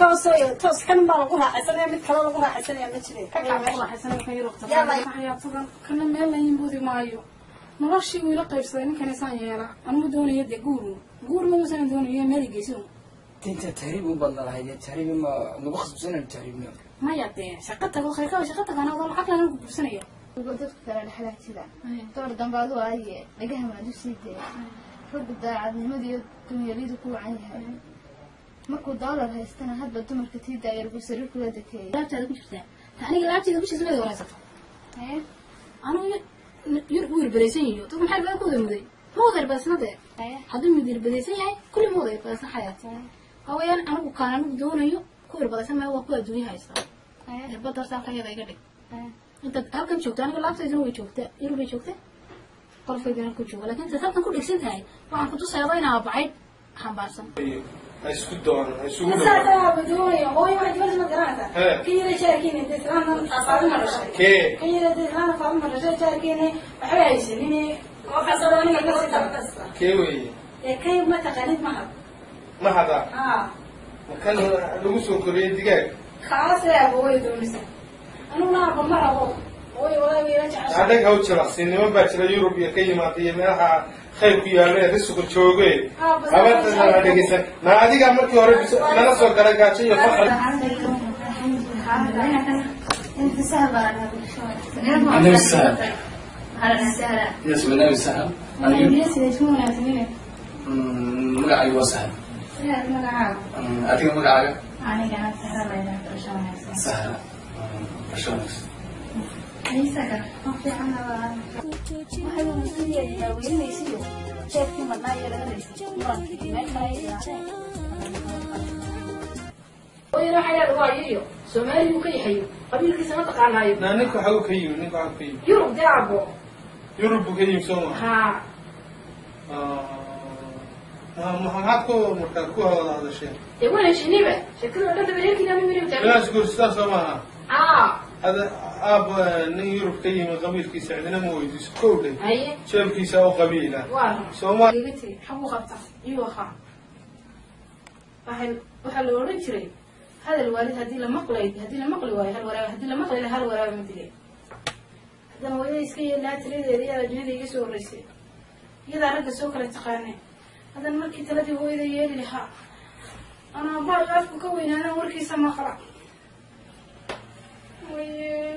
Toos toos kan baa lagu raaxaysanaya, mid kale lagu raaxaysanaya ma jirin. Ka kac meesha. Xayaatadan kana meel layin budi maayo. Noloshii wuu ila qaybsaday ninkan, isaan yeela. Anigu doonaya dee guuru guur maduusan doonaya meel geyso. Inta tahriib u badna lahayd, tahriib ma nagu khasbsan inaan tahriibno? Maya dee, shaqo tago kharika, shaqo tago, anaa lacag lana ku guursanaya. Dadku kala dhexlaa jira door dambe adu aaye dhagaha maad u sii daya. Raggu daacadnimada iyo dunyalidu ku wacan yahay, markuu doolar haystana hadba dumarka tii daayar buu sariir kula dekeeyay. Laabtaada ku jirtaa ta aniga laabtayda ku jirta mad waraysato. Anigu yar uu irbadaysan yihiyo dadku maxay irbada ku wada muday? Ma wada irbadaysna dee. Hadduu mid irbadaysan yahay, kulli ma wada irbadaysan xayaat hawayaan. Anigu kaan anigu doonayo ku irbadaysan maayo, waa kuwa adduunya haysta. Irbada horta halkan yada iga dhig. Intaad halkan joogto, aniga laabtayduna way joogtaa, yurubay joogta, qolfayduna halku jooga, lakin intaad halkan ku dhegsan tahay waxaan kutusayaaba inaa bacayd xambaarsan. Ha isku doonan, ha isugu dhawaan. Saasaa doonaya hooyo, waxay doonaysa ma garanaysaa? Hee. Kan yara jaarkiina dee islaanta Faadima dhashay. Kee? Kan yara dee islaanta Faadima dhashay, jaarkiina waxba haysanin waxaasoo aniga ka sii. Kee weeye? Ee kan ma taqaanid, mahad. Ma hadaa? Haa. Ma kan lagu soo koriyey digaag? Kaasee aba way doonaysaa, aniguna aba ma rabo hooyo, walaa ila jecesha. Adhag ha u jilacsin. Niman baa jira Yurub iyo ka yimaada iyo meelaha khayr ku yaallo ee risuqa jooge. Habartana dhegeysan ma adigaa markii hore nala soo galay gaajo iyo faqri. Inta sahal baa la. My name is Sahal. Yes, my name is Sahal. And you? Magacaygu waa Sahal. Adiga magacaaga? Anigana Sahra la yidhaha, barasho wanaagsan. Sahal. Barasho wanaagsan. Isaga ma fiicana waa. Daaweynaysiyo jeefkii madnaa iyo laga raysay murankii meel kale ay raaceen. Hooyana waxay leedahay waa iyo Soomaaliyu ka yahayo, qabiilkiisa ma taqaanaayo. Na ninka waxaa ka yimi, ninka waxaa ka yimi Yurub dee abo. Yurub buu ka yimi, soo ma? Haa. Maxaad ku markaa ku wada hadasheen? Dee waan heshiiniba, sheekada oo dhan daba reerkiina ma miri. Inaad isguursataan soo maaha? Haa. Hada aab, nin Yurub ka yimi qabiilkiisa cidina ma weydiiso, kow dhe. Haye. Jeebkiisa u qabiila. Waa. Sooma? Iga tiri xaguu qabta iyuu ahaa. Waxaa la odhan jiray hadal waalid haddii la maqlay, haddii la maqli waayo hal waraabe, haddii la maqli lahaa hal waraabe ma dilay. Haddana hooyada iska yeelaa taladeeda, iyadaa adduunyada iga soo horreysay, iyadaa ragga soo kala taqaanay. Haddana markii taladii hooyada yeeli lahaa, anaa baayo afku ka weynaana warkiisa maqla. Waye,